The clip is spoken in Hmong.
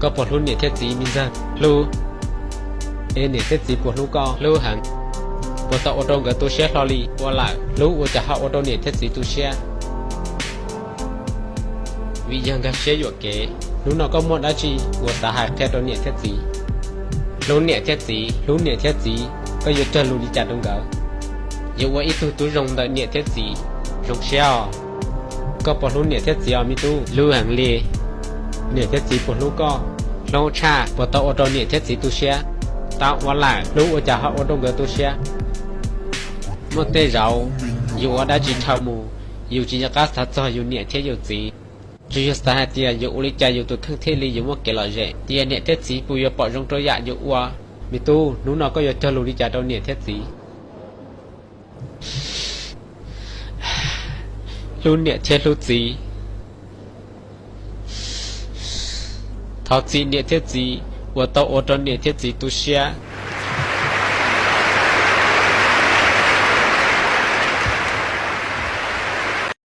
Koj puas hlub niam thiab txiv, me ntxawg? Hlub. Es niam thiab txiv puas hlub koj? Hlub heev. Puas tau ua rau nkawd tu siab hlo li? Ua lawm. Hlub ua cas ho ua rau niam thiab txiv tu siab? Vim yog nkag siab yuam kev. Hnub no koj muaj dab tsi uas xav hais qhia rau niam thiab txiv? Hlub niam thiab txiv, hlub niam thiab txiv. Koj yuav cog lus li cas rau nkawd? Yuav ua ib tug tub zoo ntawm niam thiab txiv. Zoo siab os. Koj puas hlub niam thiab txiv os me tub? Hlub heev li. Niam thiab txiv puas hlub koj? Hlub tshaj. Puas tau ua rau niam thiab txiv tu siab? Tau ua lawm. Hlub ua cas ho ua rau nkawd tu siab? Muaj tej zaum yus ua dab tsi dhau mus, yus tsis nco qab xav txog yus niam thiab yus txiv. Tsuas yog xav hais tias yus ua li cas yus tus kheej thiaj li yuav muaj kev lom zem, tias niam thiab txiv puas yuav pom zoo rau yam yus ua. Me tub, hnub no koj yuav cog lus li cas rau niam thiab txiv? Hlub niam thiab hlub txiv. Thov txim niam thiab txiv uas tau ua rau niam thiab txiv tu siab.